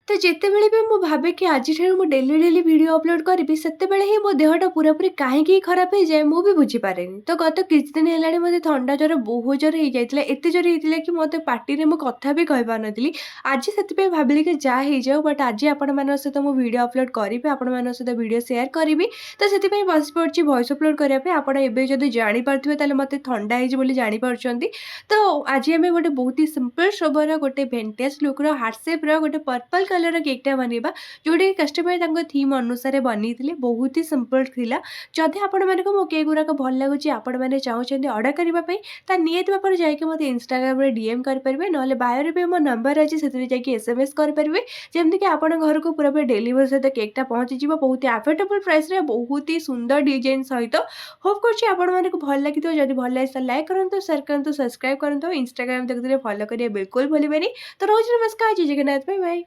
ତ ଯେତେବେଳେ ବି ମୁଁ ଭାବେ କି ଆଜିଠାରୁ ମୁଁ ଡେଲି ଡେଲି ଭିଡ଼ିଓ ଅପଲୋଡ଼ କରିବି, ସେତେବେଳେ ହିଁ ମୋ ଦେହଟା ପୁରାପୁରି କାହିଁକି ଖରାପ ହେଇଯାଏ, ମୁଁ ବି ବୁଝିପାରେନି। ତ ଗତ କିଛି ଦିନ ହେଲାଣି ମୋତେ ଥଣ୍ଡା ଜ୍ୱର ବହୁତ ଜୋର ହେଇଯାଇଥିଲା। ଏତେ ଜୋର ହେଇଥିଲା କି ମୋତେ ପାଟିରେ ମୁଁ କଥା ବି କହିପାରୁନଥିଲି। ଆଜି ସେଥିପାଇଁ ଭାବିଲି କି ଯାହା ହେଇଯାଉ, ବଟ୍ ଆଜି ଆପଣମାନଙ୍କ ସହିତ ମୁଁ ଭିଡ଼ିଓ ଅପଲୋଡ଼ କରିବି, ଆପଣମାନଙ୍କ ସହିତ ଭିଡ଼ିଓ ସେୟାର କରିବି। ତ ସେଥିପାଇଁ ବସି ପଡ଼ିଛି ଭଏସ୍ ଅପଲୋଡ଼ କରିବା ପାଇଁ। ଆପଣ ଏବେ ଯଦି ଜାଣିପାରୁଥିବେ, ତାହେଲେ ମୋତେ ଥଣ୍ଡା ହେଇଛି ବୋଲି ଜାଣିପାରୁଛନ୍ତି। ତ ଆଜି ଆମେ ଗୋଟେ ବହୁତ ହି ସିମ୍ପଲ୍ ସୋବର, ଗୋଟେ ଭେଣ୍ଟେଜ୍ ଲୁକ୍ର, ହାର୍ଟ ସେପ୍ର ଗୋଟେ ପର୍ପଲ୍ କଲର୍ର କେକ୍ଟା ବନେଇବା, ଯେଉଁଟାକି କଷ୍ଟମର ତାଙ୍କ ଥିମ୍ ଅନୁସାରେ ବନେଇଥିଲେ। ବହୁତ ହି ସିମ୍ପଲ୍ ଥିଲା। ଯଦି ଆପଣମାନଙ୍କୁ ମୋ କେକ୍ ଗୁଡ଼ାକ ଭଲ ଲାଗୁଛି, ଆପଣମାନେ ଚାହୁଁଛନ୍ତି ଅର୍ଡ଼ର କରିବା ପାଇଁ, ତା ନିହାତି ଭାବରେ ଯାଇକି ମୋତେ ଇନଷ୍ଟାଗ୍ରାମରେ ଡିଏମ୍ କରିପାରିବେ। ନହେଲେ ବାୟୋରେ ବି ମୋ ନମ୍ବର ଅଛି, ସେଥିରେ ଯାଇକି ଏସ୍ଏମ୍ଏସ୍ କରିପାରିବେ, ଯେମିତିକି ଆପଣଙ୍କ ଘରକୁ ପୁରାପୁରି ଡେଲିଭରି ସହିତ କେକ୍ଟା ପହଞ୍ଚିଯିବ, ବହୁତ ହି ଆଫୋର୍ଡେବଲ୍ ପ୍ରାଇସ୍ରେ, ବହୁତ ହି ସୁନ୍ଦର ଡିଜାଇନ୍ ସହିତ। ହୋପ୍ କରୁଛି ଆପଣମାନଙ୍କୁ ଭଲ ଲାଗିଥିବ। ଯଦି ଭଲ ଲାଗେ, ଲାଇକ୍ କରନ୍ତୁ, ସେୟାର କରନ୍ତୁ, ସବସ୍କ୍ରାଇବ୍ କରନ୍ତୁ। ଇନଷ୍ଟାଗ୍ରାମ ଦେଖୁଥିଲେ ଫଲୋ କରିବା ବିଲକୁଲ ଭୁଲିବେନି। ତ ରହୁଛି, ନମସ୍କାର, ଜୟ ଜଗନ୍ନାଥ, ବାଇ ବାଇ।